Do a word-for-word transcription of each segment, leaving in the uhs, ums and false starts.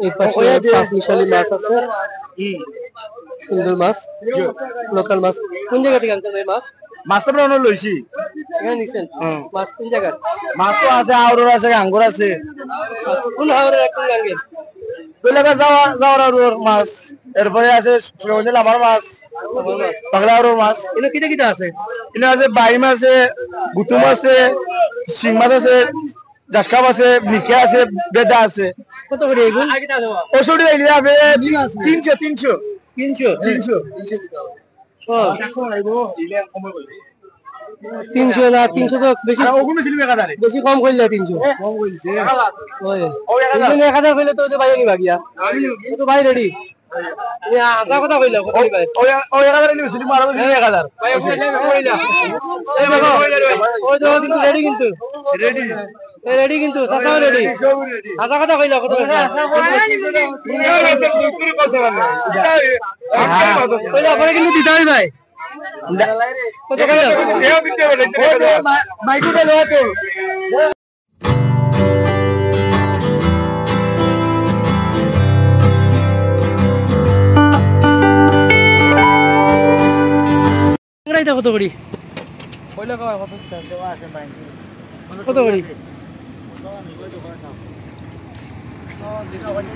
এই পাশে পাঁচ মিশালি মাছ আছে, সুন্দর মাছ, লোকাল মাছ। কোন জায়গা থেকে আনছেন ভাই মাছ? মাছ তো আমরা অন্য লইছি। এখানে নিছেন? হুম। মাছ কোন জায়গার? মাছ তো আছে, আউরর আছে, গাঙ্গর আছে। আচ্ছা, কোন হাওরের আর কোন গাঙ্গের? দৈলাকা যাওয়া, যাওয়ার আউরর মাছ, এরপরে আছে সুরঞ্জিত লামার মাছ, আমার মাছ। পাগলা আউরর মাছ। এনে কিতা কিতা আছে? এনে আছে বাইম আছে, গুতুম আছে, শিং মাছ আছে, জাসকাপ আছে, মিরকা আছে, বেদা আছে। কত করে এগুন? ওষুধ লাগলে হবে তিনশো, তিনশো। তিনশো? তিনশো। ও। তিনশো না, তিনশো তো বেশি, আর ওগুলো ছিল এক হাজারে। বেশি কম কইলে তিনশো। কম কইছে। ওই। ওই এক হাজার। এগুন এক হাজার কইলে তো ওই তো বাইরে নিবা গিয়া। ও তো বাইরে রেডি। ইয়া, হাছা কথা কইলা, কত কইবা? ওই, ওই এক হাজার নিয়ে ছিল, মারা বলছি এক হাজার। ভাই, ওই এক হাজার কইলা। এই দেখো, ওই দেখো, কিন্তু রেডি কিন্তু। রেডি। এই রেডি কিন্তু, চাচাও রেডি। সব রেডি। হাছা কথা কইলা, কত কইবা? কইলা, পরে কিন্তু দিতে হবে ভাই। কত কইলা? ওই যে মা-, মাইকুটা লো তো। ট্যাংরা ইটা কত করি? কইলে কয় কত দিতে? দেওয়া আছে ভাই। কত করি?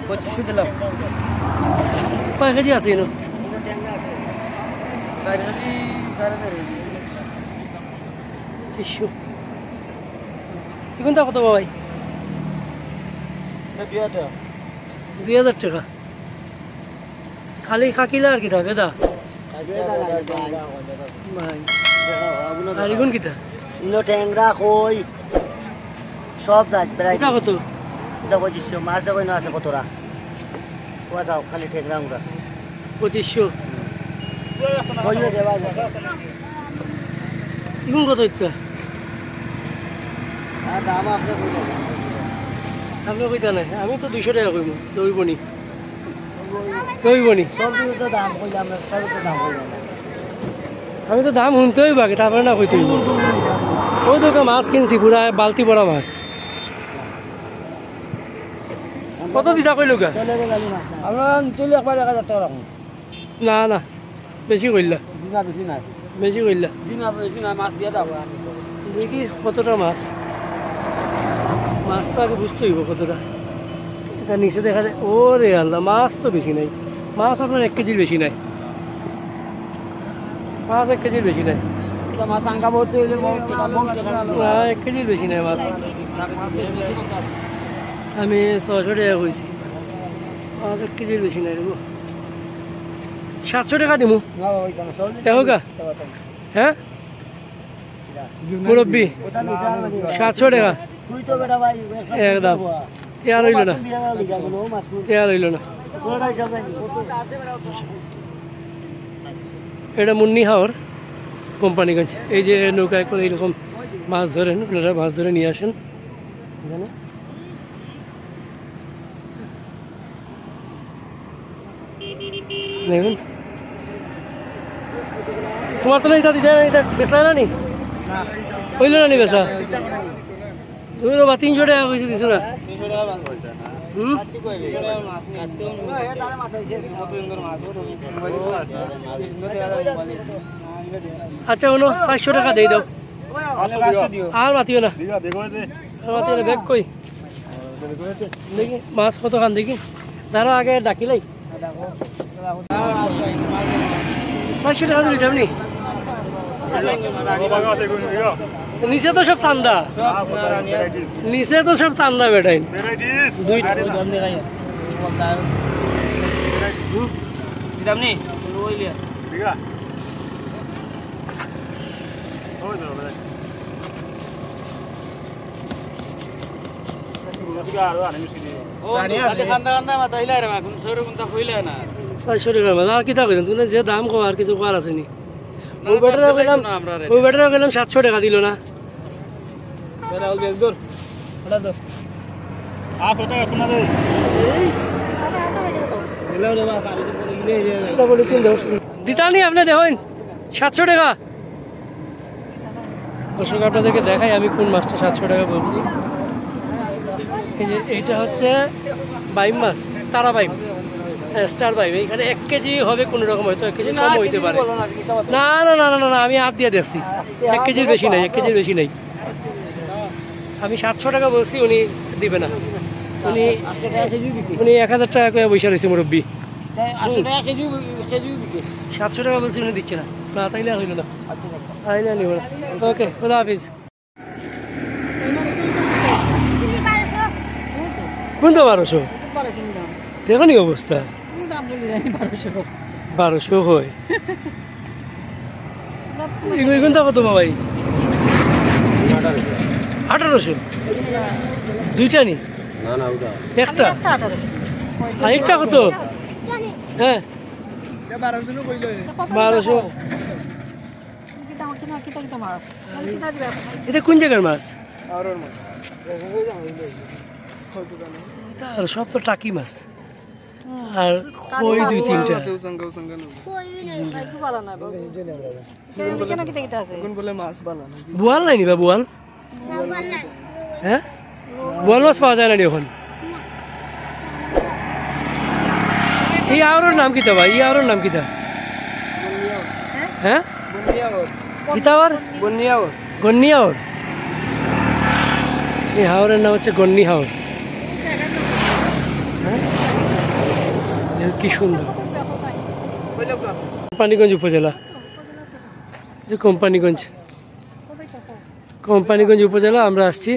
পঁচিশশো দিলাম। কয় কেজি আছে এনো? চার কেজি, সাড়ে চার কেজি। পঁচিশশো। এগুনটা কত ভাই? এটা দুই হাজার। দুই হাজার টাকা। খালি কাকিলা আর কিতা বেদা? বেদা নাই, ভাই। ভাই। আর এগুন কিতা? ইনো ট্যাংরা, কই, সব জাত, প্রায়। এটা কত? এটা পঁচিশশো, মাছ দেখো না আছে কতটা। কোয়া যাও, খালি ট্যাংরা উংরা। পঁচিশশো। কইও দেওয়া যাবে। ইগুন কত ইত্যা? আর দাম আপনি কইলেন। আপনি কইতা নাই, আমি তো দুইশো টাকা কইমু, তো অইবো নি। তো অইবো নি। সব কিছু তো দাম কইলাম, সব তো দাম কইলাম। আমি তো দাম হুনতে অইবো আগে, তারপরে না কইতে অইবো। ওই তো একটা মাছ কিনছি, পুরা বালতি ভরা মাছ। কত দিতা কইলো গা? চলে গেল আলু মাছ না। আমরা চলে একবার এক হাজার টাকা রাখুন। না, না, বেশি কইলা। জি না, বেশি নাই। বেশি কইলা। জি না, বেশি নাই, মাছ দিয়া দাও। দেখি কতটা মাছ। মাছ তো আগে বুঝতে অইবো কতটা। এটা নিচে দেখা যায়। ওরে আল্লাহ, মাছ তো বেশি নাই। মাছ আপনার এক কেজির বেশি নাই। মাছ এক কেজির বেশি নাই। এটা মাছ আঙ্গা বলতে অইলে বড়, বড়, বড়। না, এক কেজির বেশি নাই মাছ। আমি ছয়শো টাকা কইছি। মাছ এক কেজির বেশি নাই রে গো। সাতশো টাকা দিমু। না, বাবা, ওই কেন? সব দেখো গা? হ্যাঁ? মুরব্বি, সাতশো টাকা। তুই তো বেটা ভাই, একদম। এ আর অইলো না। এ আর অইলো না। এটা মুন্নি হাওর, কোম্পানিগঞ্জ। এই যে নৌকায় করে এইরকম মাছ ধরেন, ওনারা মাছ ধরে নিয়ে আসেন এখানে। দেখুন, তোমার তো না, এটা দিছে না, এটা বেচলা না নি? অইলো না নি বেচা? তুমি তো বা তিনশো টাকা কইছো, দিছো না। হুম? আচ্ছা, অনো চারশো টাকা দেই দাও। আর মাতিও না। আর মাতিও না, ব্যাগ কই? দেখি মাছ কতখান দেখি। দাঁড়া, আগে ডাকিলাই। চারশো টাকা দিলে যাবনি? নিচে তো সব চান্দা। নিচে তো সব চান্দা বেটাইন। দুই দাম নেই। ও, খালি কান্দা কান্দা মাথা হিলায় রে মা, কোন সরে কোনটা কইলে না। চারশো টাকার মাছ, আর কিতা কইতাম? তুমি যে দাম কও, আর কিছু কওয়ার আছে নি? না, ও বেটারে কইলাম, না, আমরা রে। ও বেটারে কইলাম সাতশো টাকা দিল না। বেটা, ওই বেশ দূর। ওটা দূর। আর কত এখন আরে? এই। এলাও রে মা, কালি তো পরে গেলে এই রে। ওটা বলে তিন দশ। দিতা নি আপনি দেখইন, সাতশো টাকা। দর্শক, আপনাদেরকে দেখাই আমি কোন মাছটা সাতশো টাকা বলছি। এই যে এইটা হচ্ছে বাইম মাছ, তারা বাইম, হ্যাঁ, স্টার বাইম। এখানে এক কেজি হবে কোনো রকম, হয়তো এক কেজি কম হইতে পারে। না, না, না, না, না, না, আমি হাত দিয়ে দেখছি, এক কেজির বেশি নাই, এক কেজির বেশি নাই। আমি সাতশো টাকা বলছি, উনি দিবে না। উনি উনি এক হাজার টাকা করে বসে রয়েছে মুরব্বী। সাতশো টাকা বলছি, উনি দিচ্ছে না। না, তাইলে আর হইল না। তাইলে আর নিব না। ওকে, খোদা হাফিজ। কোনটা বারোশো? দেখো নি অবস্থা। বারোশো হয়। এগুলো, এগুলো দেখো তো বাবাই। আঠারোশো। দুইটা নি? না, না, ওটা। একটা? আর একটা কত? হ্যাঁ। বারোশো। এটা কোন জায়গার মাছ? তার সব তো টাকি মাছ। আর কই দুই তিনটা। বোয়াল নাই নি বা, বোয়াল? হ্যাঁ, বোয়াল মাছ পাওয়া যায় না নি এখন। এই হাওরর নাম কিতা ভাই? এই হাওরর নাম কিতা? হ্যাঁ, কিতা হাওর? গন্নি হাওর। এই হাওরের নাম হচ্ছে গন্নি হাওর। হ্যাঁ? দেখো কি সুন্দর। কোম্পানীগঞ্জ উপজেলা, যে কোম্পানীগঞ্জ, কোম্পানীগঞ্জ উপজেলা আমরা আসছি,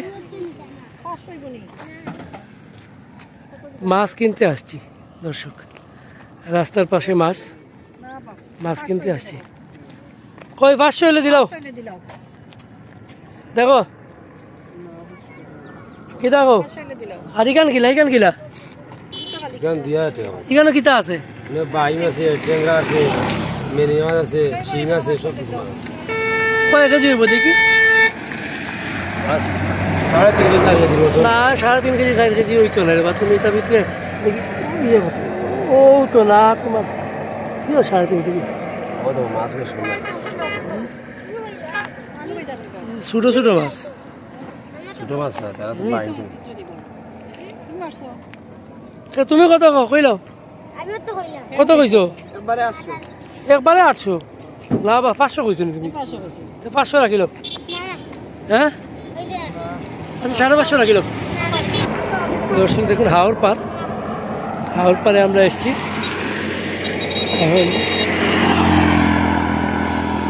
মাছ কিনতে আসছি দর্শক। রাস্তার পাশে মাছ, মাছ কিনতে আসছি। কই, পাঁচশো হইলে দিলাও। দেখো। কি দেখো? আর ইখান কিলা, ইখান কিলা? ইখান দিয়া আছে। ইখানো কিতা আছে? বাইম আছে, টেংরা আছে, মেনি মাছ আছে, শিং আছে, সব কিছু মাছ আছে। কয় কেজি হইব দেখি? মাছ সাড়ে তিন কেজি, চার কেজির মতো। না, সাড়ে তিন কেজি, চার কেজি হইতো না রে বা, তুমি এটা ভিতরে দেখি, ইয়ে করতো। ও তো না, তোমার কি হয় সাড়ে তিন কেজি? ও তো মাছ বেশ সুন্দর। ছোট ছোট মাছ। ছোট মাছ না, তারা তো বাইম। তুমি কত কও, কইলাও? কত কইছো? একবারে আটশো। না বা, পাঁচশো কইছো নি তুমি? পাঁচশো রাখিল। হ্যাঁ, আচ্ছা, সাড়ে পাঁচশো রাখিল। দর্শক দেখুন, হাওর পার, হাওর পারে আমরা এসছি। এখন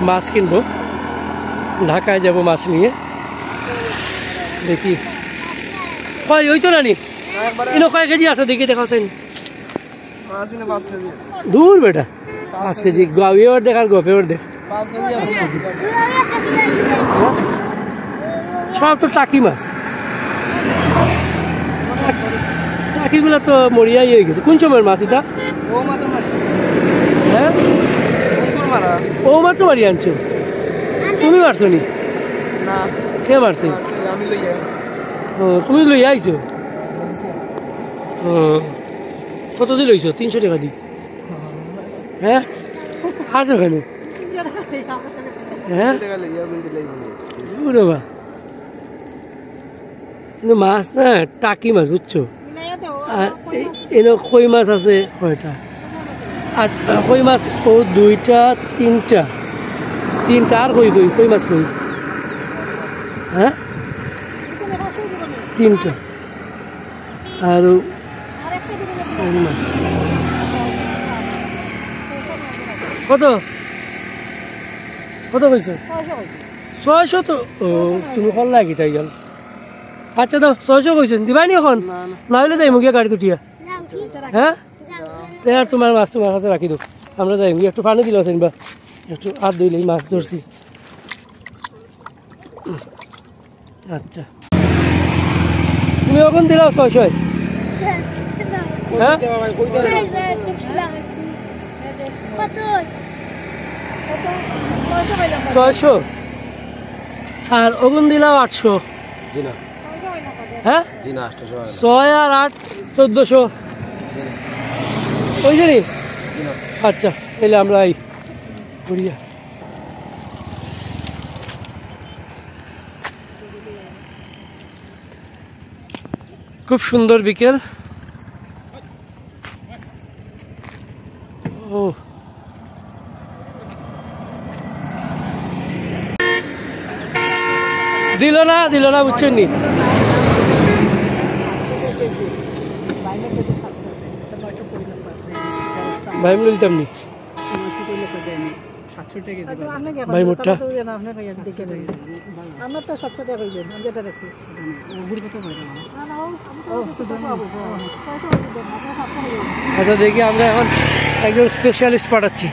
মাছ কিনবো, ঢাকায় যাব মাছ নিয়ে। দেখি, কয়, ওই তো রানি, ইনো কয় কেজি আছে দেখি, দেখাছেন। দূর বেটা, পাঁচ কেজি, গাউয়ে অর্ধেক আর গপে অর্ধেক। পাঁচ কেজি আছে। সব তো টাকি মাছ। টাকিগুলা তো মরিয়াই হয়ে গেছে। কোন সময়ের মাছ এটা? হ্যাঁ, ও মাত্র মারি আনছো। তুমি মারছো নি? না। কে মারছে? ও, তুমি লইয়া আইছো? ও, কত দি লইছো? তিনশো টাকা দি। হ্যাঁ, আছো কেনে? হ্যাঁ, ও রে বা। কিন্তু মাছ না, টাকি মাছ, বুঝছো? আর এনে কই মাছ আছে কয়টা? আর কই মাছ, ও দুইটা, তিনটা, তিনটা। আর কই, কই, কই মাছ কই? হ্যাঁ, তিনটা। আর কত, কত কইছো? ছয়শো তো। ও, তুমি কল লাগি তাই গেল। আচ্ছা, দাও, ছয়শো কইছেন, দিবাই নি এখন? না, না। না হইলে যাই মুখে গাড়ি উঠিয়া। হ্যাঁ, তে আর তোমার মাছ তোমার কাছে রাখি দাও। আমরা যাই মুখে একটু পানি দিলাও সেনবা, একটু হাত ধুইলে মাছ ধরছি। আচ্ছা, তুমি এখন দিলাও ছয়শো। হ্যাঁ, ছয়শো। আর অগুন দিলাও আটশো। জি না। হ্যাঁ, জি না, আটশো। ছয় আর আট, চোদ্দশো। ওই যে নি? আচ্ছা, তাহলে আমরা এই ঘুরিয়া। খুব সুন্দর বিকেল। ও। দিল না, দিল না, বুঝছইন নি? ভাই, আমি নিতাম নি। ভাই, মোটটা। আমরা তো সাতশো টাকা হয়ে যাবে, আমি যেটা দেখছি। আচ্ছা, দেখি আমরা এখন একজন স্পেশালিস্ট পাঠাচ্ছি,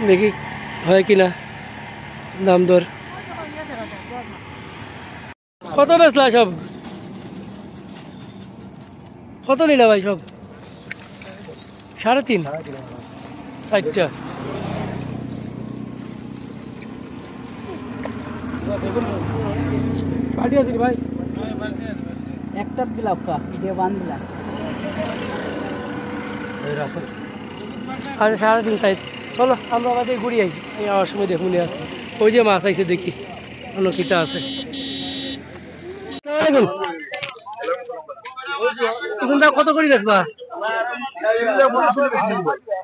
দেখি হয় কি না দাম দর। কত বেচলা সব? কত নিলা ভাই সব? সাড়ে তিন। চারটা। বালতি আছে নি ভাই? একটা দিলা, একটা দিয়ে বান দিলা। আচ্ছা, সাড়ে তিন সাইজ। চলো, আমরা আবার ঘুরি আই। এই আওয়ার সময় দেখুন, ওই যে মাছ আইছে, দেখি অন্য কিতা আছে। আসসালামু আলাইকুম। এখন দা কত করি বেচবা?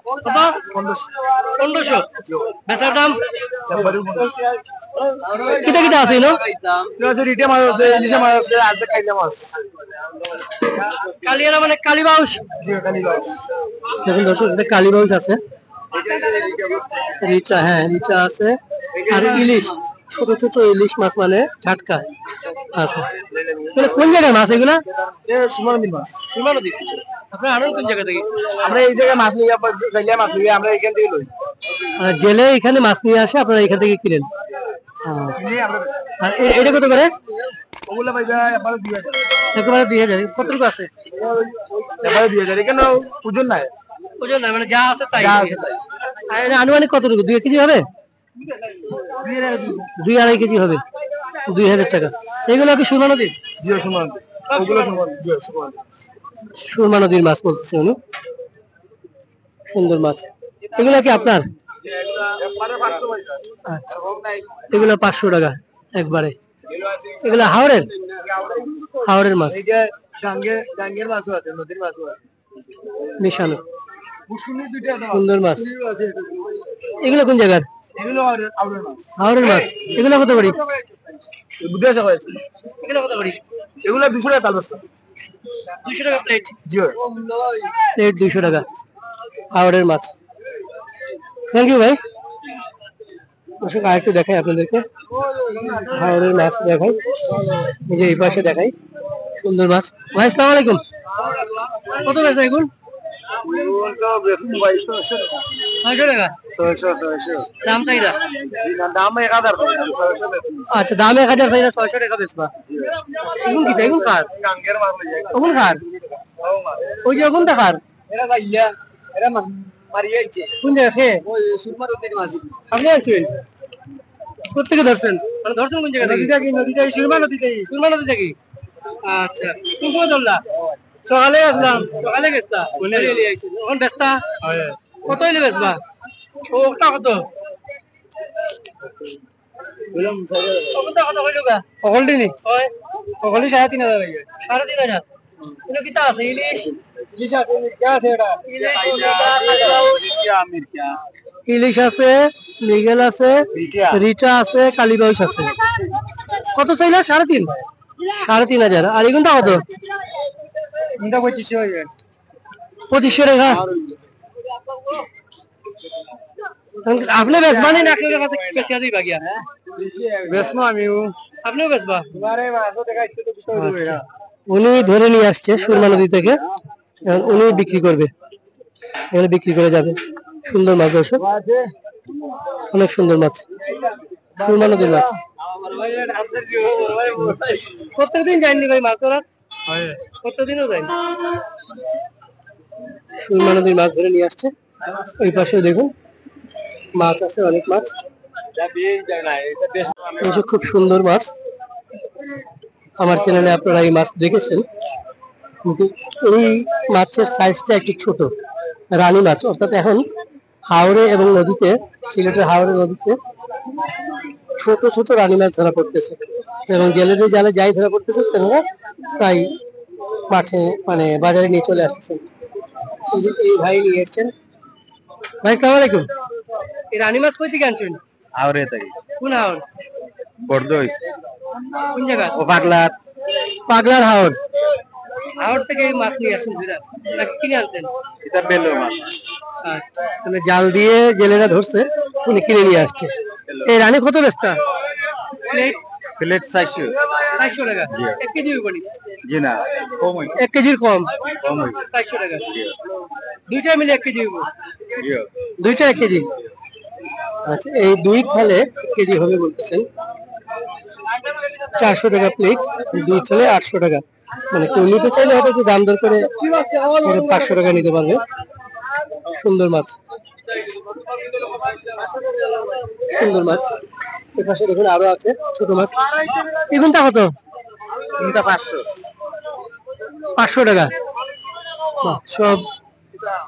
কত? পনেরোশো। বেচার দাম? কিতা কিতা আছে এনো? এটা আছে, রিটা মাছ আছে, ইলিশা মাছ আছে, আছে কাইলা মাছ। কালিয়ারা মানে কালীবাউস? জি, কালীবাউস। দেখুন দর্শক, এটা কালীবাউস আছে। রিটা, হ্যাঁ, রিটা আছে। আর ইলিশ, ছোট ছোট ইলিশ মাছ, মানে টাটকা আছে। মানে কোন জায়গার মাছ এগুলা? এ সুরমা নদীর মাছ। সুরমা নদী। আপনারা আনেন কোন জায়গা থেকে? আমরা এই জায়গায় মাছ নিয়ে, আবার যে জেলে মাছ নিয়ে আমরা এখান থেকে লই। আর জেলে এখানে মাছ নিয়ে আসে, আপনারা এখান থেকে কিনেন? আচ্ছা। জি, আমরা আর এ-, এটা কত করে? ওগুলা ভাই, ভাই, একবারে দুই হাজার। একেবারে দুই হাজার। কতটুকু আছে? একবারে দুই হাজার। এখানে ওজন নাই। ওজন নাই, মানে যা আছে তাই। যা আছে তাই। আর এটা আনুমানিক কতটুকু? দুই কেজি হবে? দুই আড়াই কেজি হবে। দুই হাজার টাকা। এগুলো কি সুরমা নদীর? জি, সুরমা নদী। ওগুলো সুরমা নদী। জি, সুরমা নদী। সুরমা নদীর মাছ বলতেছে উনি। সুন্দর মাছ। এগুলো কি আপনার? আচ্ছা। এগুলো পাঁচশো টাকা একবারে। এগুলো হাওরের? হাওরের মাছ। এই যে গাঙ্গের, গাঙ্গের মাছও আছে, নদীর মাছও আছে। মিশানো। সুন্দর মাছ। এগুলো কোন জায়গার? এগুলো হাওরের, হাওরের মাছ। হাওরের মাছ। এগুলো কত করি? এগুলো কত করি? এগুলো দুশো টাকা তাল বস্তা। দুশো টাকা প্লেট? জি ভাই। প্লেট দুশো টাকা। হাওরের মাছ। থ্যাংক ইউ ভাই। দর্শক, আরেকটু দেখাই আপনাদেরকে, হাওরের মাছ দেখাই, এই যে এই পাশে দেখাই, সুন্দর মাছ। ভাই, আসসালামু আলাইকুম। কত বেচা এখন? এখন তো বেচুন ভাই ছয়শো টাকা। ছয়শো টাকা? ছয়শো, ছয়শো। দাম চাইরা? জি না, দাম এক হাজার টাকা, ছয়শো বেচুন। আচ্ছা, দাম এক হাজার চাইরা, ছয়শো টাকা বেচবা। আচ্ছা, এগুন কিতা? এগুন কার? গাঙ্গের মাছ। ওগুন কার? ওই যে ওগুনটা কার? এরা ভাইয়া, এরা মা-, মারিয়া আনছে। কোন জায়গা? কে? ওই সুরমা নদীর মাঝে। আপনি আনছেন? কোথেকে ধরছেন? মানে ধরছেন কোন জায়গা থেকে? নদী থেকে, নদী থেকে, সুরমা নদী থেকে। সুরমা নদী থেকে? আচ্ছা, কোন সময় ধরলা? সকালে আসলাম, সকালে গেছলা? কোনে? সকালে নিয়ে আইছি। এখন বেচতা? হয়। কত হইলে বেচবা? ও, ওটা কত? বললাম, অকলটা কত হইল গা? অকলটি নি? হয়। অকলটি সাড়ে তিন হাজার হইল। সাড়ে তিন হাজার? এটা কিতা আছে? ইলিশ? ইলিশ আছে, মিরকা আছে এটা। ইলিশ, মিরকা, কালীবাউস। ইলিশ আছে, মৃগেল আছে, রিটা। রিটা আছে, কালীবাউস আছে। কত চাইলা? সাড়ে তিন? সাড়ে তিন হাজার। আর এগুনটা কত? এটা পঁচিশশো হইবে। পঁচিশশো টাকা? আপনি বেচবা নি না কেউর কাছে বেচিয়া দিবা গিয়া? বেচবো আমিও। আপনিও বেচবা? আচ্ছা। উনি ধরে নিয়ে আসছে সুরমা নদী থেকে, এখন উনি বিক্রি করবে, এখানে বিক্রি করে যাবে। সুন্দর মাছ দর্শক, অনেক সুন্দর মাছ, সুরমা নদীর মাছ। প্রত্যেকদিন যাইনি ভাই মাছ ধরার? প্রত্যেকদিনও যাই। সুরমা নদীর মাছ ধরে নিয়ে আসছে। ওই পাশেও দেখুন, মাছ আছে, অনেক মাছ। এসব খুব সুন্দর মাছ। আমার চ্যানেলে আপনারা এই মাছ দেখেছেন, কিন্তু এই মাছের সাইজটা একটু ছোট, রানী মাছ। অর্থাৎ এখন হাওরে এবং নদীতে, সিলেটের হাওরে নদীতে ছোট ছোট রানী মাছ ধরা পড়তেছে, এবং জেলেদের জালে যাই ধরা পড়তেছে, তারা তাই মাঠে, মানে, বাজারে নিয়ে চলে আসতেছেন। এই যে এই ভাই নিয়ে এসছেন, ভাই, আসসালামু আলাইকুম। এই রানী মাছ কই থেকে আনছেন? হাওরে থাকি। কোন হাওর? বর্দই। কোন জায়গা? ও পাগলার। পাগলার হাওর। হাওর থেকে এই মাছ নিয়ে আসেন, বুঝলেন? নাকি কিনে আনছেন? এটা বেলো মাছ। আচ্ছা, মানে জাল দিয়ে জেলেরা ধরছে, উনি কিনে নিয়ে আসছে। এই রানী কত বেচতা? প্লেট? প্লেট চারশো। চারশো টাকা। জি। এক কেজি হইব নি? জি না, কম হইব। এক কেজির কম? কম হইব। চারশো টাকা। জি। দুইটা মিলে এক কেজি হইব? জি। দুইটা এক কেজি। আচ্ছা, এই দুই থালে এক কেজি হবে বলতেছেন। চারশো টাকা প্লেট, দুই থালে আটশো টাকা। মানে কেউ নিতে চাইলে হয়তো একটু দাম দর করে, করে পাঁচশো টাকা নিতে পারবে। সুন্দর মাছ, সুন্দর মাছ। এর পাশে দেখুন আরো আছে ছোট মাছ। এগুনটা কত? এগুনটা পাঁচশো। পাঁচশো টাকা। বাহ, সব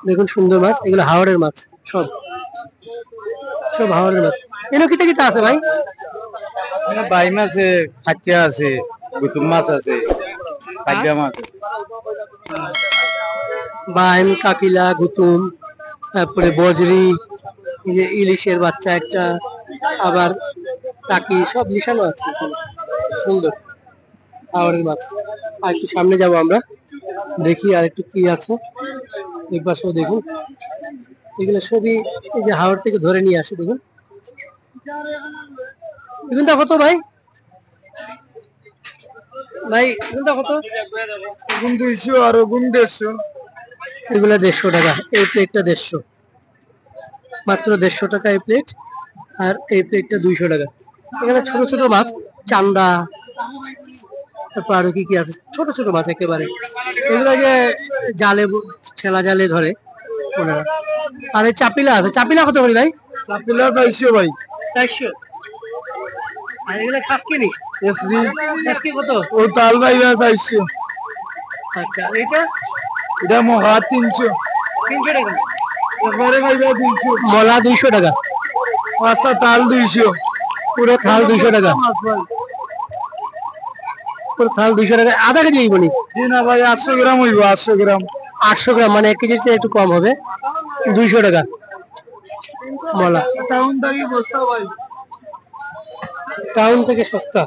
দেখুন সুন্দর মাছ, এগুলো হাওরের মাছ সব, সব হাওরের মাছ। এনো কিতা কিতা আছে ভাই? এখানে বাইম আছে, খাকিয়া আছে, গুতুম মাছ আছে, খাকিয়া মাছ। বাইম, কাকিলা, গুতুম, তারপরে বজরি, এই যে ইলিশের বাচ্চা একটা, আবার টাকি, সব মিশানো আছে এখানে। সুন্দর হাওরের মাছ। আর একটু সামনে যাব আমরা, দেখি আর একটু কি আছে। এই পাশেও দেখুন, এগুলো সবই এই যে হাওর থেকে ধরে নিয়ে আসে। দেখুন, এগুনটা কত ভাই? ভাই, এগুনটা কত? এগুন দুইশো আর ওগুন দেড়শো। এগুলা দেড়শো টাকা, এই প্লেটটা দেড়শো, মাত্র দেড়শো টাকা এই প্লেট, আর এই প্লেটটা দুইশো টাকা। এখানে ছোট ছোট মাছ, চান্দা, তারপর আরো কি কি আছে, ছোট ছোট মাছ একেবারে। এগুলো যে জালে ব-, ঠেলা জালে ধরে ওনারা। আর এই চাপিলা আছে, চাপিলা কত করি ভাই? চাপিলা চারশো ভাই। চারশো। আর এগুলো খাসকি নি? এসবি। খাসকি কত? ও তাল ভাই, চারশো। আচ্ছা, এটা? এটা মহা তিনশো। তিনশো টাকা। একবারে ভাই, ভাই, তিনশো। মলা দুইশো টাকা। পাঁচটা থাল দুইশো। পুরো থাল দুইশো টাকা। মাছ ভাই। পুরো থাল দুইশো টাকা। আধা কেজি হইব নি? জি না ভাই, আটশো গ্রাম হইব, আটশো গ্রাম। আটশো গ্রাম, মানে এক কেজির চেয়ে একটু কম হবে। দুইশো টাকা মলা। টাউন থেকে বস্তা ভাই। টাউন থেকে সস্তা।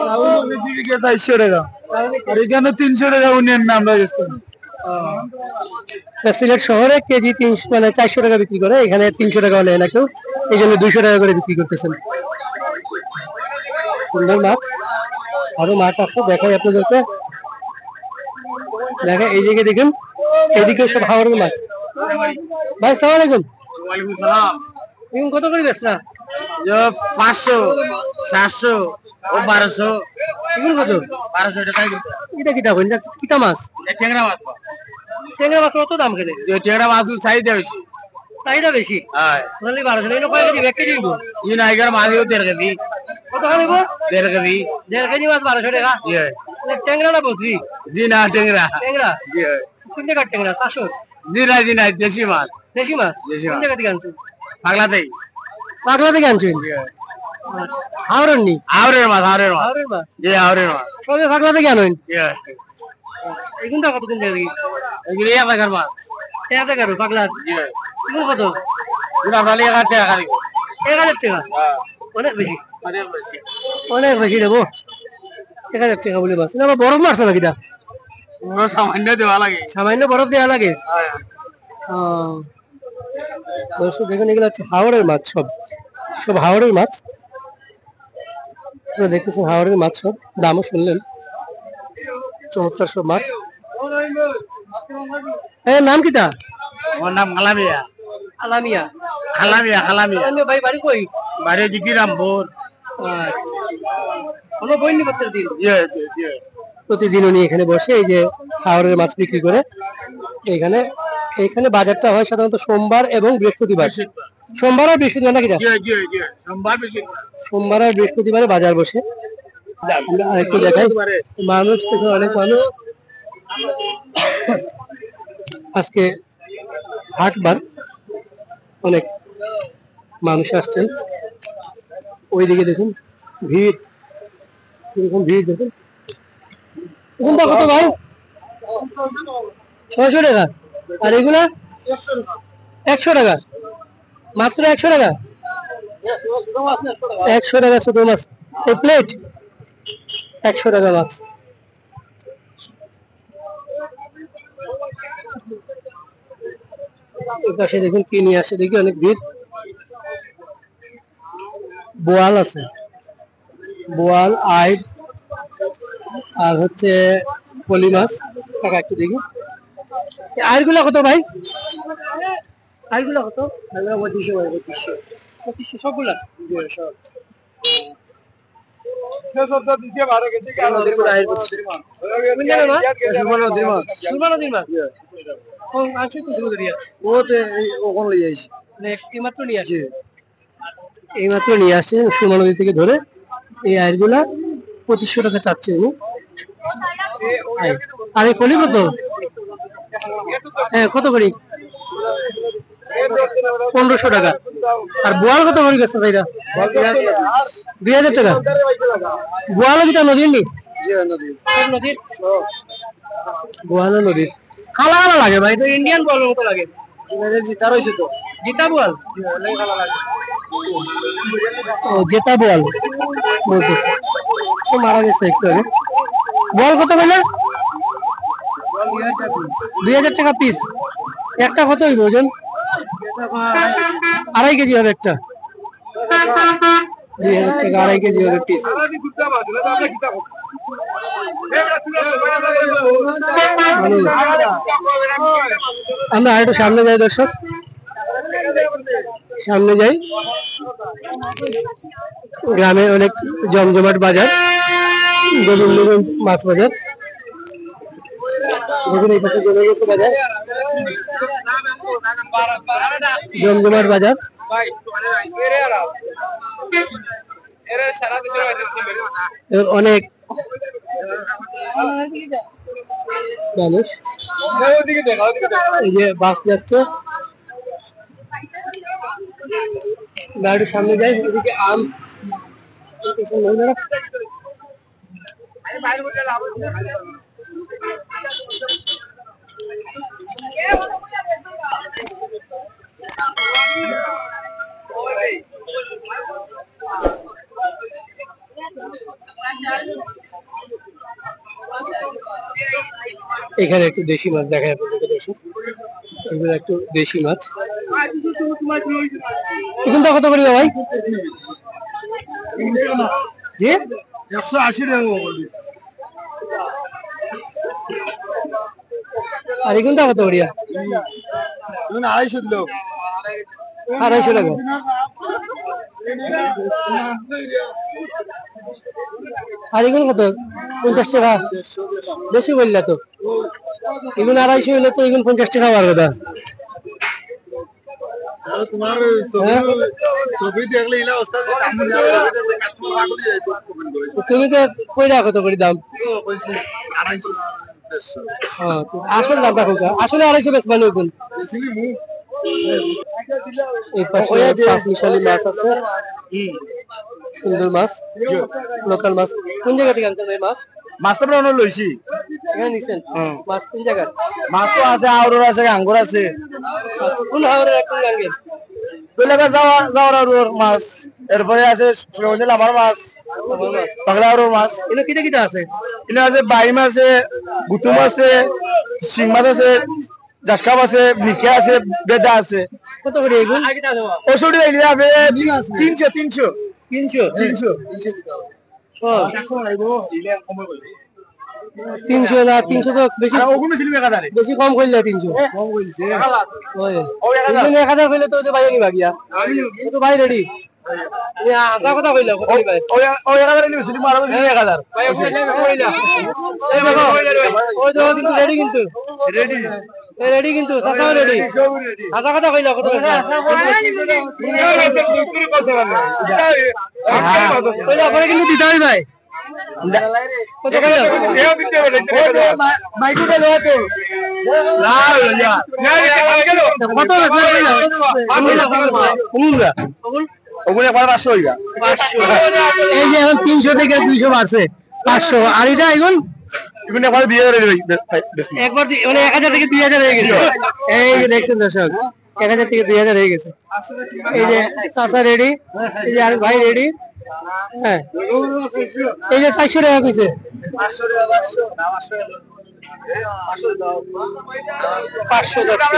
টাউন বেশি বিকে চারশো টাকা। আর এখানে তিনশো টাকা উনি নেন না, আমরা গেছি। তা সিলেট শহরে কেজি তিনশো, মানে চারশো টাকা বিক্রি করে, এখানে তিনশো টাকা নেয় না কেউ, এই জন্য দুইশো টাকা করে বিক্রি করতেছেন। সুন্দর মাছ, আরো মাছ আছে, দেখাই আপনাদেরকে। দেখা, এই দিকে দেখুন, এদিকে সব হাওরের মাছ। ভাই, আসসালামু আলাইকুম। ওয়ালাইকুম সালাম। এগুন কত করে বেচরা? এ, পাঁচশো, সাতশো, ও বারোশো। এগুন কত? বারোশো টাকা কেজি। এটা কিতা কইন? এটা কিতা মাছ? এটা টেংরা মাছ। টেংরা মাছ অত দাম কেনে? যে টেংরা মাছ চাহিদা বেশি। চাহিদা বেশি? হ্যাঁ। তাহলে বারোশো, এটা কয় কেজি? এক কেজি হইব? জি না, এগুন মাছ হইব দেড় কেজি। কত খান হইব? দেড় কেজি। দেড় কেজি মাছ বারোশো টাকা? জি। এটা টেংরা না বজরি? জি না, টেংরা। টেংরা? জি। কোন জায়গার টেংরা? চারশো? জি না, জি না, দেশি মাছ। দেশি মাছ? দেশি কোন মাছ। জায়গা থেকে আনছেন? পাগলা থেকে। পাগলা থেকে আনছেন? জি। আচ্ছা। হাওরের নি? হাওরের মাছ, হাওরের মাছ। হাওরের মাছ? জি, হাওরের মাছ। সবে পাগলা থেকে আনেন? জি। এগুনটা কত কোন জায়গা থেকে? এগুলো এক টাকার মাছ। এক টাকার পাগলা? জি। এগুন কত? এগুন আপনার এক হাজার টাকা দিব। এক হাজার টাকা? হ্যাঁ। অনেক বেশি। অনেক বেশি। অনেক বেশি দেবো। এক হাজার টাকা বলে মাছ। না, আবার বরফ মারছো নাকি দা? ওগুলো সামান্য দেওয়া লাগে। সামান্য বরফ দেওয়া লাগে? হ্যাঁ। আহ, দর্শক দেখুন, এগুলো হচ্ছে হাওরের মাছ সব, সব হাওরের মাছ। আপনারা দেখতেছেন হাওরের মাছ সব, দামও শুনলেন, চমৎকার সব মাছ। এর নাম কিতা? আমার নাম আলামিয়া। আলামিয়া। খালামিয়া, খালামিয়া। আলামিয়া ভাই, বাড়ি কই? বাড়ি দিকিরামপুর। আচ্ছা। কোনো বই নি প্রত্যেক দিন? জি, জি, জি। প্রতিদিন উনি এখানে বসে এই যে হাওরের মাছ বিক্রি করে। এখানে, এখানে বাজারটা হয় সাধারণত সোমবার এবং বৃহস্পতিবার। বৃহস্পতিবার। সোমবার আর বৃহস্পতিবার নাকি? জি, জি, জি। সোমবার, বৃহস্পতিবার। সোমবার আর বৃহস্পতিবারে বাজার বসে। আমরা আরেকটু দেখাই, মানুষ দেখুন, অনেক মানুষ। আজকে হাটবার, অনেক মানুষ আসছেন। ওইদিকে দেখুন ভিড়, এরকম ভিড় দেখুন। এগুনটা কত ভাই? ছয়শো টাকা। আর এগুলা? একশো টাকা। মাত্র একশো টাকা? একশো টাকা ছোট মাছ। এই প্লেট একশো টাকা মাছ। এই পাশে দেখুন কি নিয়ে আসে, দেখি অনেক ভিড়। বোয়াল আছে, বোয়াল, আইড়, আর হচ্ছে পলি মাছ। টাকা একটু দেখি, এই আইড়গুলা কত ভাই? আইড়গুলা কত? এগুলা পঁচিশশো ভাই, পঁচিশশো। পঁচিশশো সবগুলা? জি, সব। নদীর মধ্যে আইড় করছে। কোন জায়গা, মা? সুরমা নদীর মাছ। সুরমা নদীর মাছ? জি। ও, আসে তো সুরমা নদী। ও তো এই, ওখান লই আইছি। মানে, এইমাত্র নিয়ে আসছে? জি। এইমাত্র নিয়ে আসছে সুরমা নদী থেকে ধরে। এই আইড়গুলা পঁচিশশো টাকা চাচ্ছে উনি। আর এই ফলি কত? হ্যাঁ, কত করি? পনেরোশো টাকা। আর বোয়াল কত করি গেছে এটা? দুই হাজার টাকা। বোয়ালও কিতা নদীর নি? জি, নদীর। সব নদীর? বোয়ালও নদীর। কালা কালা লাগে ভাই, তো ইন্ডিয়ান বোয়ালের মতো লাগে। জিতা রইছে তো। জিতা বোয়াল? ও, জেতা বোয়াল বলতেছে। ও মারা গেছে একটু আগে। বোয়াল কত কইলা? দুই হাজার টাকা পিস। একটা কত হইব ওজন? আড়াই কেজি হবে একটা। দুই হাজার টাকা আড়াই কেজি হবে পিস। আমরা আরেকটু সামনে যাই দর্শক, সামনে যাই। গ্রামে অনেক জমজমাট বাজার, গোবিন্দগঞ্জ মাছ বাজার। দেখুন, এই পাশে জমে গেছে বাজার, জমজমাট বাজার। এবং অনেক মানুষ। এই যে বাস যাচ্ছে, গাড়ির সামনে যাই, ওদিকে আম। এখানে একটু দেশি মাছ দেখাই আপনাদেরকে, দর্শক। এগুলো একটু দেশি মাছ। এগুলো কত করি ভাই? জি, একশো আশি টাকা। আর এগুলো কত করিয়া? আড়াইশো দিল। আড়াইশো টাকা। আর এগুলো কত? পঞ্চাশ টাকা। বেশি বললা তো। এগুলো আড়াইশো হইলে তো এগুলো পঞ্চাশ টাকা বাড়বে দা। তোমার ছবি, হ্যাঁ? ছবি দেখলে ইলা অবস্থা যে কামড় যাবে, ছবি দেখলে কাস্টমার পাগল হয়ে যাবে, কমেন্ট করে। তুমি তো কইরা কত করি দাম? ও, কইছি আড়াইশো। হ্যাঁ, তো আসল দামটা কোনটা? আসলে আড়াইশো বেশ ভালো হইতো। এই পাশে পাঁচ মিশালি মাছ আছে। হুম। সুন্দর মাছ। লোকাল মাছ। কোন জায়গা থেকে আনছেন ভাই মাছ? মাছ তো আমরা অন্য লইছি। এখানে নিছেন? হুম। মাছ কোন জায়গার? মাছ তো আছে, আউরর আছে, গাঙ্গর আছে। আচ্ছা, কোন হাওরের, কোন গাঙ্গের? দৈলাকা যাওয়া, যাওয়ার আউরর মাছ। এরপরে আছে সুরঞ্জিত আমার মাছ। আমার মাছ। পাগলা আউরর মাছ। এনে কিতা কিতা আছে? এনে আছে বাইম আছে, গুতুম আছে, শিং মাছ আছে, জাসকাপ আছে, মিকে আছে, বেদা আছে। কত করে এগুন? ওষুধ নিলে আপনি তিনশো, তিনশো। তিনশো? তিনশো। ও। তিনশো না, তিনশো তো বেশি। আর ওগুলো ছিল এক হাজারে। বেশি কম কইলে তিনশো। কম কইছে। ওই। ও, এক হাজার। তুমি এক হাজার কইলে তো ওই যে ভাই নিবা গিয়া। আমি ও তো ভাই রেডি। ইয়া, হাছা কথা কইলা, কত করি ভাই? ওই, ওই এক হাজারে নিয়েছিলি, মারা বলছি এক হাজার। ভাই, এক হাজার কইলা। এই দেখো, ওই দেখো কিন্তু রেডি কিন্তু। রেডি। এই রেডি কিন্তু, চাচাও রেডি। সব রেডি। হাছা কথা কইলা, কত করি? কইলা, পরে কিন্তু দিতে হবে ভাই। কত কইলা? ওই যে মা-, মাইকুটা লো তো। না, না, না, না, না, না। কত বেচলে কইলা? কত বেচলে? কত বেচলে? কত বেচলে? ওগুলো একবার পাঁচশো হইবা। পাঁচশো। এই যে এখন তিনশো থেকে দুইশো বাড়ছে, পাঁচশো। আর এটা এখন? এখন একবার দুই হাজার হইলে ভাই, বে-, ভাই, বেশি। একবার দি-, মানে এক হাজার থেকে দুই হাজার হয়ে গেছে। এই যে দেখছেন দর্শক, এক হাজার থেকে দুই হাজার হয়ে গেছে। এই যে চাচা রেডি, এই যে আরেক ভাই রেডি। হ্যাঁ, এই যে চারশো টাকা কইছে, পাঁচশো যাচ্ছে।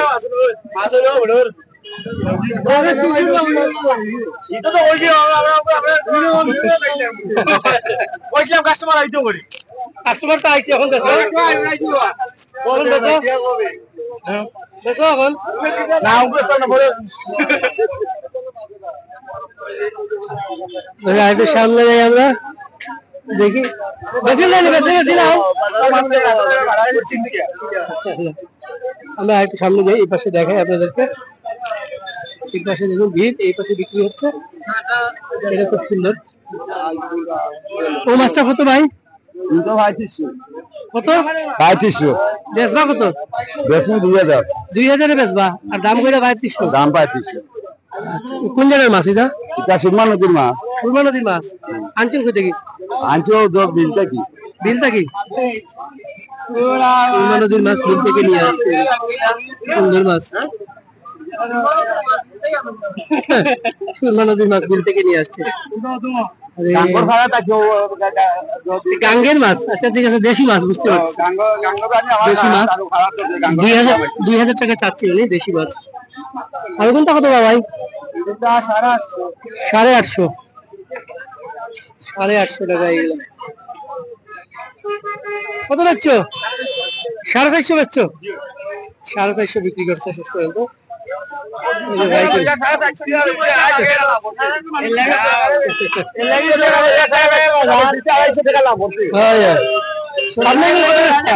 কইছিলাম কাস্টমার আইতে করি। কাস্টমার তো আইছে এখন, বেচো? এখন বেচো? হ্যাঁ। বেচো এখন? না, বেচতাম না, পরে। আরেকটু সামনে যাই আমরা, দেখি। বেশি না, বেশি, বেশি না। আমরা একটু সামনে যাই, এই পাশে দেখাই আপনাদেরকে। এই পাশে দেখুন ভিড়, এই পাশে বিক্রি হচ্ছে। এটা খুব সুন্দর। ও মাছটা কত ভাই? দুটো পঁয়ত্রিশশো। কত? পঁয়ত্রিশশো। বেচবা কত? বেচবো দুই হাজার। দুই হাজারে বেচবা, আর দাম কইরা পঁয়ত্রিশশো। দাম পঁয়ত্রিশশো। আচ্ছা, কোন জায়গার মাছ এটা? এটা সুরমা নদীর মাছ। সুরমা নদীর মাছ। আনছেন কই থেকে? আনছি ও দো বিল থেকে। বিল থেকে? সুরমা নদীর মাছ বিল থেকে নিয়ে আসছে। সুন্দর মাছ। সুরমা নদীর মাছ বিল থেকে নিয়ে আসছে। আরে, গাঙ্গর ভাড়া থাকে, ও, ও, ও, ও, গাঙ্গের মাছ। আচ্ছা, ঠিক আছে, দেশি মাছ, বুঝতে পারছি। গাঙ্গ-, গাঙ্গর পানি আমার দেশি মাছ। আরো ভাড়া তো দেয়, গাঙ্গর দুই হাজার, পানি। দুই হাজার টাকা চাচ্ছি উনি, দেশি মাছ। আর কোনটা কত, বাবা? এটা সাড়ে আটশো। সাড়ে আটশো। সাড়ে আটশো টাকা এগুলো। কত বেচছো? সাড়ে চারশো বেচছো? সাড়ে চারশো বিক্রি করছে শেষ পর্যন্ত। এই যে ভাই, হ্যাঁ, হ্যাঁ। সামনে এগুলো কত বেচতা?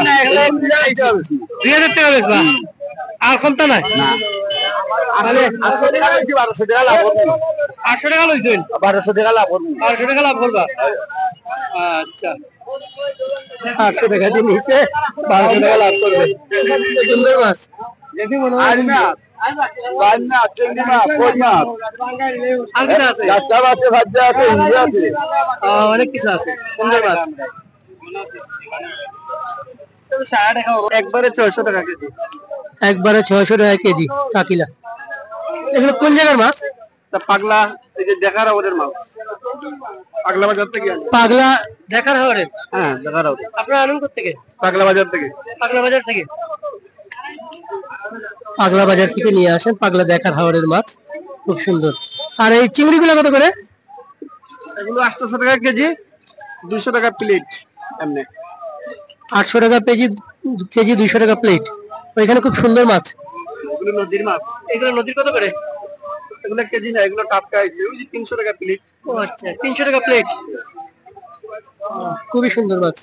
দুই হাজার টাকা বেচবা? আর কমতা নাই? না। তাহলে আটশো, আটশো টাকা বেশি, বারোশো টাকা লাভ করবো। আটশো টাকা লইছেন? বারোশো টাকা লাভ করবো। বারোশো টাকা লাভ করবা? আচ্ছা। আটশো টাকা দিয়ে নিচে বারোশো টাকা লাভ করবে। সুন্দর মাছ। দেখি মনে হয় আর না, আর না, চিংড়ি মাছ, কই মাছ। আর কিছু আছে? গাছটা আছে, ভাজা আছে, হিঙ্গি আছে। আহ, অনেক কিছু আছে, সুন্দর মাছ। একবারে ছয়শো টাকা কেজি। একবারে ছয়শো টাকা কেজি, কাকিলা। এগুলো কোন জায়গার মাছ? তা পাগলা, এই যে দেখার হাওরের মাছ। পাগলা বাজার থেকে আনি। পাগলা দেখার হাওরের? হ্যাঁ, দেখার হাওরের। আপনারা আনেন কোথেকে? পাগলা বাজার থেকে। পাগলা বাজার থেকে? পাগলা বাজার থেকে নিয়ে আসেন পাগলা দেখার হাওরের মাছ, খুব সুন্দর। আর এই চিংড়িগুলো কত করে? এগুলো আটশো টাকা কেজি, দুশো টাকা প্লেট। এমনি আটশো টাকা কেজি, কেজি দুইশো টাকা প্লেট। ওইখানে খুব সুন্দর মাছ। এগুলো নদীর মাছ। এগুলো নদীর কত করে? এগুলো কেজি না, এগুলো টাটকা আছে, ওই যে তিনশো টাকা প্লেট। ও আচ্ছা, তিনশো টাকা প্লেট। খুবই সুন্দর মাছ,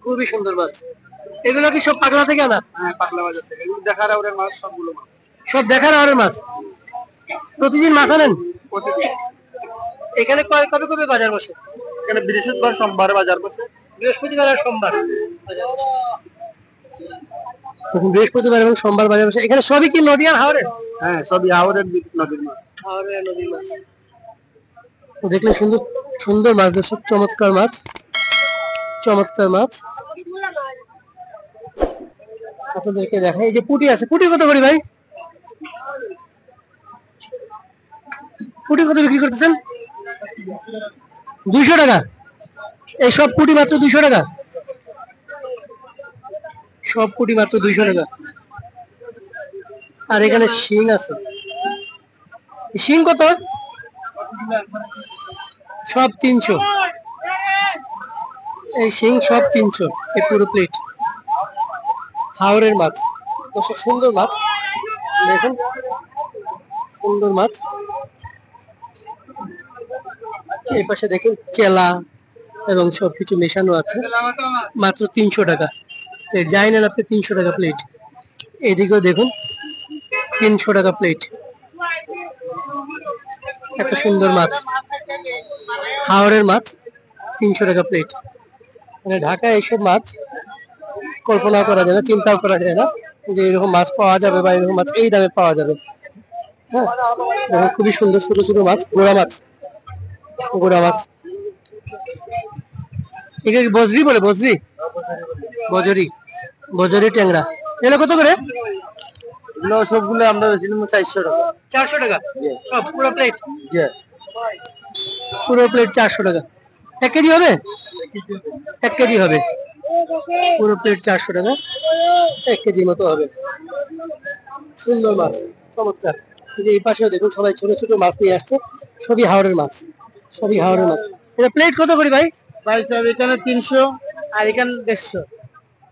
খুবই সুন্দর মাছ। এগুলো কি সব পাগলা থেকে আনা? হ্যাঁ, পাগলা বাজার থেকে। এগুলো দেখার হাওরের মাছ, সবগুলো মাছ। সব দেখার হাওরের মাছ। প্রতিদিন মাছ আনেন? প্রতিদিন। এখানে কয়, কবে কবে বাজার বসে? এখানে বৃহস্পতিবার, সোমবার বাজার বসে। বৃহস্পতিবার আর সোমবার বাজার বসে। এখন বৃহস্পতিবার এবং সোমবার বাজার বসে। এখানে সবই কি নদী আর হাওরের? হ্যাঁ, সবই হাওরের নদীর মাছ। হাওরের নদীর মাছ। তো দেখলেন সুন্দর সুন্দর মাছ, দর্শক, চমৎকার মাছ, চমৎকার মাছ। আপনাদেরকে দেখাই, এই যে পুঁটি আছে, পুঁটি কত করে ভাই? পুঁটি কত বিক্রি করতেছেন? দুইশো টাকা। এই সব পুঁটি মাত্র দুইশো টাকা। সব পুঁটি মাত্র দুইশো টাকা। আর এখানে শিং আছে। শিং কত? সব তিনশো। এই শিং সব তিনশো, এই পুরো প্লেট। হাওরের মাছ, দর্শক, সুন্দর মাছ। দেখুন, সুন্দর মাছ। এই পাশে দেখুন, চেলা এবং সবকিছু মেশানো আছে। মাত্র তিনশো টাকা। এই জাইন এলাপে তিনশো টাকা প্লেট। এদিকেও দেখুন, তিনশো টাকা প্লেট। এত সুন্দর মাছ, হাওরের মাছ, তিনশো টাকা প্লেট। মানে, ঢাকায় এইসব মাছ কল্পনা করা যায় না, চিন্তাও করা যায় না যে এরকম মাছ পাওয়া যাবে বা এরকম মাছ এই দামে পাওয়া যাবে। হ্যাঁ, দেখো, খুবই সুন্দর ছোট ছোট মাছ, গোড়া মাছ, গোড়া মাছ। একে কি বজরি বলে? বজরি, বজরি, বজরি ট্যাংরা। এগুলো কত করে? এগুলো সবগুলো আমরা বেশি নিবো চারশো টাকা। চারশো টাকা? জি। সব পুরো প্লেট? জি। পুরো প্লেট চারশো টাকা। এক কেজি হবে? এক কেজি হবে। পুরো প্লেট চারশো টাকা, এক কেজির মতো হবে। সুন্দর মাছ, চমৎকার। এই যে এই পাশেও দেখুন, সবাই ছোট ছোট মাছ নিয়ে আসছে, সবই হাওরের মাছ, সবই হাওরের মাছ। এটা প্লেট কত করি ভাই? ভাই সাহেব, এখানে তিনশো আর এখানে দেড়শো।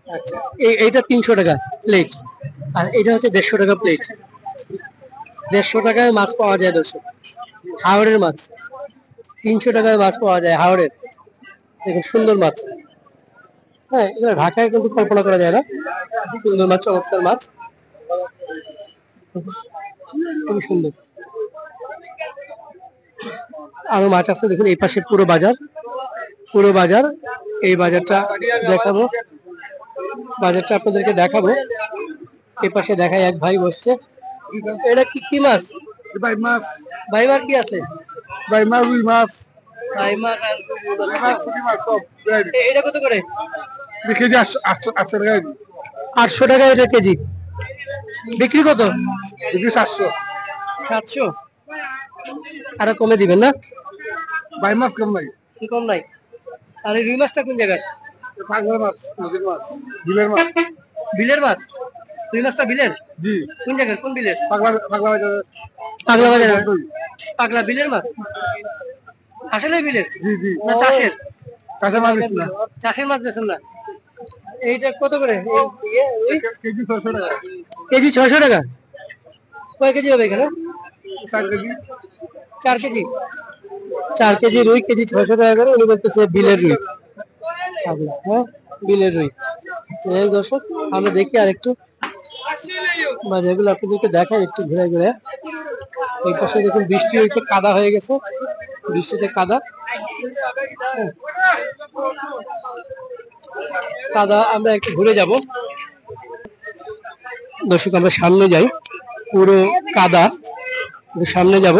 আচ্ছা, এই, এইটা তিনশো টাকা প্লেট, আর এটা হচ্ছে দেড়শো টাকা প্লেট। দেড়শো টাকায় মাছ পাওয়া যায় দর্শক, হাওরের মাছ। তিনশো টাকায় মাছ পাওয়া যায় হাওরের। দেখুন, সুন্দর মাছ। হ্যাঁ, এগুলো ঢাকায় কিন্তু কল্পনা করা যায় না। সুন্দর মাছ, চমৎকার মাছ, খুবই সুন্দর। আরো মাছ আছে, দেখুন এই পাশে পুরো বাজার, পুরো বাজার। এই বাজারটা দেখাবো, বাজারটা আপনাদেরকে দেখাবো। এই পাশে দেখায়, এক ভাই বসছে। এটা কি, কি মাছ? ভাই মাছ। ভাই, আর কি আছে? ভাই মাছ, রুই মাছ। ভাই মাছ আর রুই মাছ। রুই মাছ, পুঁটি মাছ, সব variety। এ-, এটা কত করে? এটা কেজি আটশো, আটশো, আটশো টাকা কেজি। আটশো টাকা এটা কেজি। বিক্রি কত? বিক্রি সাতশো। সাতশো? আরো কমে দিবেন না? ভাই মাছ কম নাই। কি কম নাই? আর এই রুই মাছটা কোন জায়গার? পাগলা মাছ, নদীর মাছ, বিলের মাছ। বিলের মাছ? রুই মাছটা বিলের? জি। কোন জায়গার? কোন বিলের? পাগলা, পাগলা বাজার। পাগলা বাজার। বন্ধই। পাগলা বিলের মাছ? আসলে বিলের? জি, জি। না চাষের? চাষের মাছ বেশি না। চাষের মাছ বেচেন না? এইটা কত করে? এই, ইয়ে, ওই? কেজি ছয়শো টাকা। কেজি ছয়শো টাকা? কয় কেজি হবে এখানে? চার কেজি। চার কেজি? চার কেজি রুই কেজি ছয়শো টাকা করে, উনি বলতেছে বিলের রুই। হ্যাঁ, বিলের রুই। তো এই দর্শক, আমরা দেখি আর একটু বাজারগুলো আপনাদেরকে দেখাই একটু ঘুরে ঘুরে। এই পাশে দেখুন বৃষ্টি হয়েছে, কাদা হয়ে গেছে, বৃষ্টিতে কাদা। কাদা, আমরা একটু ঘুরে যাব। দর্শক, আমরা সামনে যাই, পুরো কাদা, একটু সামনে যাব।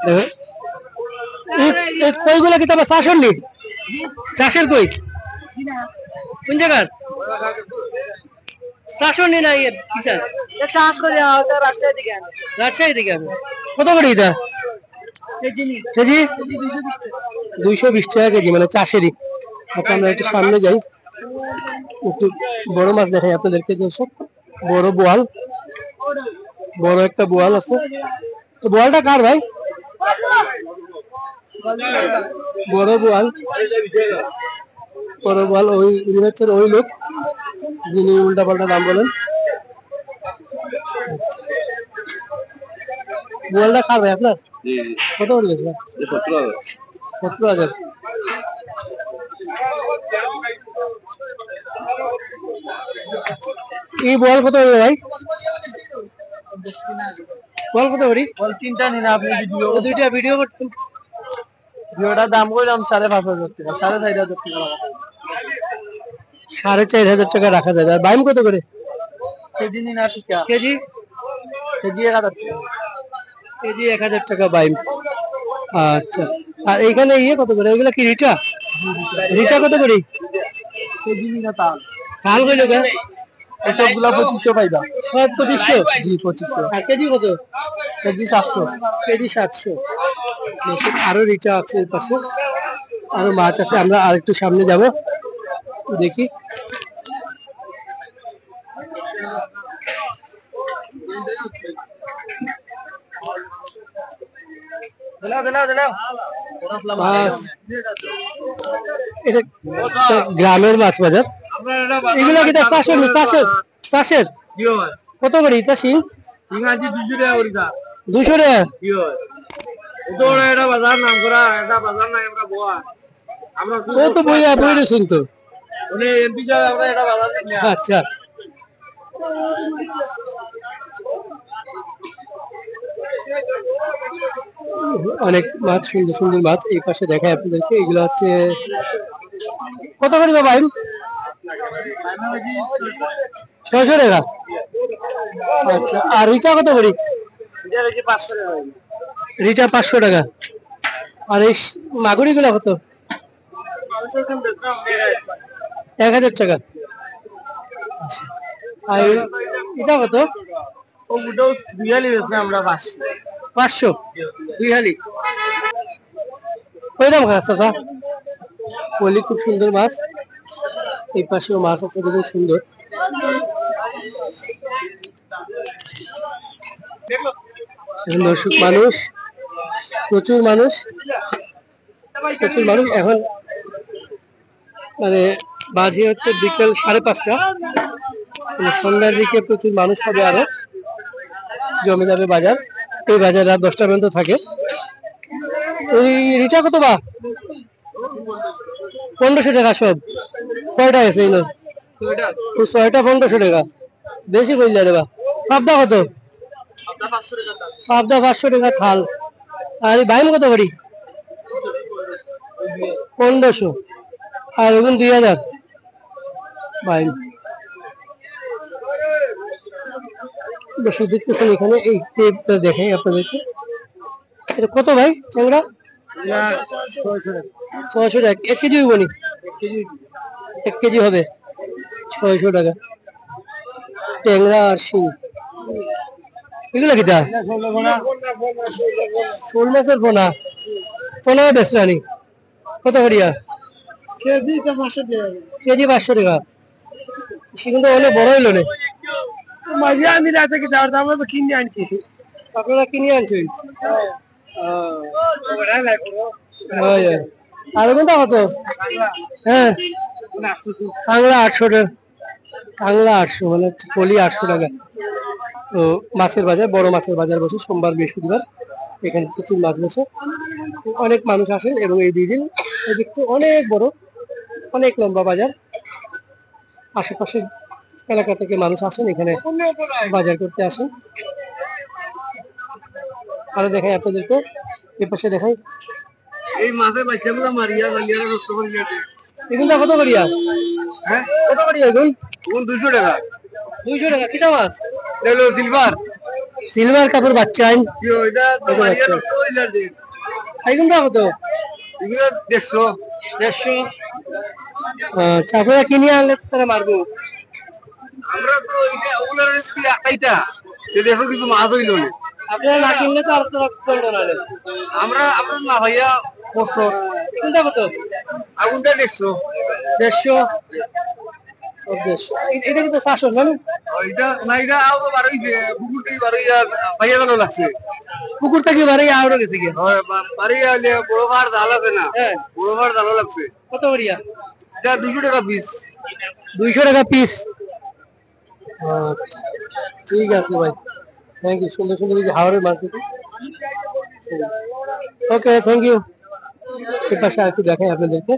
দেখো, এই, এই কইগুলা কি তোমার চাষের নি? চাষের কই? কোন জায়গার? চাষের নি না, ইয়ে, কি চাষ? এ চাষ করে, আ, ওটা রাজশাহী থেকে আনে। রাজশাহী থেকে আনে। কত করে এটা? কেজি নি। কেজি? কেজি দুইশো বিশ টাকা। দুইশো বিশ টাকা কেজি, মানে চাষেরই। আচ্ছা, আমরা একটু সামনে যাই, একটু বড় মাছ দেখাই আপনাদেরকে, দর্শক। বড় বোয়াল, বড় একটা বোয়াল আছে। তো বোয়ালটা কার ভাই? বড় বোয়াল, বড় বোয়াল, ওই, উনি হচ্ছেন ওই লোক যিনি উল্টাপাল্টা দাম বলেন। বোয়ালটা কার ভাই আপনার? জি, জি। কত করে গেছে? সতেরো হাজার। সতেরো হাজার। এই বোয়াল কত করে ভাই? বোয়াল কত করি? বোয়াল তিনটা নিন আপনি ভিডিও। ও, দুইটা ভিডিও করতেন। ভিডিওটার দাম কইলাম সাড়ে পাঁচ হাজার টাকা, সাড়ে চার হাজার টাকা রাখা যাবে। সাড়ে চার হাজার টাকা রাখা যাবে। আর বাইম কত করে? কেজি নিন আর টিকা। কেজি? কেজি এক হাজার টাকা। কেজি এক হাজার টাকা বাইম। আচ্ছা, আর এইখানে ইয়ে কত করে? এগুলা কি রিটা? রিটা কত করে? কেজি নিন না তাল। তাল কইলো কে? এই সবগুলা পঁচিশশো পাইবা। সব পঁচিশশো? জি, পঁচিশশো। আর কেজি কত? কেজি সাতশো। কেজি সাতশো। দর্শক, আরো রিটা আছে এই পাশে, আরো মাছ আছে। আমরা আরেকটু সামনে যাব, দেখি। মাছ, এটা তো গ্রামের মাছ বাজার। এগুলা কিতা চাষের নি? চাষের? চাষের? কত করে ইতা শিং? শিং আনছি দুইশো টাকা করে ইতা। দুইশো টাকা? জি অয়। অত বড় একটা বাজার নাম করা, একটা বাজার নাই আমরা বওয়া। আমরা খুব ও তো বইয়া, বই রয়েছেন তো। উনি এমপি সাহেব, আমরা একটা বাজার নিয়ে। আচ্ছা। অনেক মাছ, সুন্দর সুন্দর মাছ এই পাশে দেখায় আপনাদেরকে। এগুলো হচ্ছে কত করে দিবা ভাই? ছয়শো টাকা। আচ্ছা, আর রিটা কত করি? রিটা পাঁচশো টাকা। আর এই মাগুরিগুলা কত? এক হাজার টাকা। আচ্ছা, আর এটা কত? ও বুঝো, দুই হালি বেচলে আমরা পাঁচশো। পাঁচশো? দুই হালি। ওই দাম খাস, চাচা। পলি খুব সুন্দর মাছ। এই পাশেও মাছ আছে, খুব সুন্দর। এখন দর্শক মানুষ, প্রচুর মানুষ, প্রচুর মানুষ। এখন মানে বাজে হচ্ছে বিকেল সাড়ে পাঁচটা, মানে সন্ধ্যার দিকে প্রচুর মানুষ হবে, আরো জমে যাবে বাজার। এই বাজার রাত দশটা পর্যন্ত থাকে। ওই রিটা কত বা? পনেরোশো টাকা সব। কয়টা আছে এগুলো? ও, ছয়টা পনেরোশো টাকা। বেশি কইলে রে বা। পাবদা কত? পাবদা পাঁচশো টাকা থাল। আর এই বাইম কত করি? পনেরোশো। আর এখন দুই হাজার। বাইম। দর্শক দেখতেছেন এখানে, এই টেপটা দেখাই আপনাদেরকে। এটা কত ভাই, ট্যাংরা? ছয়শো টাকা। এক কেজি হইব নি? এক কেজি হবে। ছয়শো টাকা। ট্যাংরা আর শিং। এগুলা কিতা? শোল মাছের পোনা। পোনা বেচরা নি? কত করিয়া? কেজি তো পাঁচশো টাকা। কেজি পাঁচশো টাকা। শিং তো অনেক বড় হইল রে। মাঝে আমি রাতে কি যাওয়ার দাম তো কিনে আনছি। আপনারা কিনে আনছেন? হ্যাঁ। ও। হয়, হয়। আর কোনটা কত? হ্যাঁ। কাংলা আটশো টাকা। কাংলা আটশো, মানে হচ্ছে পলি আটশো টাকা। তো মাছের বাজার, বড় মাছের বাজার বসে সোমবার, বৃহস্পতিবার। এখানে প্রচুর মাছ বসে, অনেক মানুষ আসেন এবং এই দুই দিন এই দেখতে অনেক বড়, অনেক লম্বা বাজার। আশেপাশের এলাকা থেকে মানুষ আসেন এখানে, বাজার করতে আসেন। আরো দেখাই আপনাদেরকে, এই পাশে দেখাই। এই মাছের বাচ্চাগুলো মারিয়া জালিয়ারা নষ্ট করে গেছে। এগুলা কত করিয়া? হ্যাঁ? কত করিয়া এখন? এখন দুইশো টাকা। দুইশো টাকা, কিতা মাছ? এটা হলো সিলভার। সিলভার কাপের বাচ্চা আইন। কি ওইটা তো কত মারিয়া বাচ্চা? নষ্ট করে গেছে। এগুলা কত? এগুলো দেড়শো। দেড়শো। আচ্ছা, আপনারা কিনে আনলে তারা মারবো। আমরা তো এটা ওগুলো যদি আটাইতা, সে দেড়শো কিছু মাছ হইল না। আপনারা না কিনলে তো আর তো করলো না রে। আমরা, আমরা না ভাইয়া, কষ্ট। কোনটা কত? আগুনটা দেড়শো। দেড়শো। ও, দেড়শো। এ-, এটা কিন্তু চারশো না, না? ও, এটা, না, এটা আরো বারোই যে পুকুর থেকে বারোই আর ভাইয়া গেল লাগছে। পুকুর থেকে বারোই আরো গেছে কি? হয়, বা-, বারোই আইলে বড় ভার জাল আছে না? হ্যাঁ। বড় ভার জাল লাগছে। কত করিয়া? এটা দুইশো টাকা পিস। দুইশো টাকা পিস। আচ্ছা, ঠিক আছে ভাই, থ্যাংক ইউ। সুন্দর সুন্দর এই যে হাওরের মাছ দেখি। ওকে, থ্যাংক ইউ। এর পাশে আর একটু দেখাই আপনাদেরকে।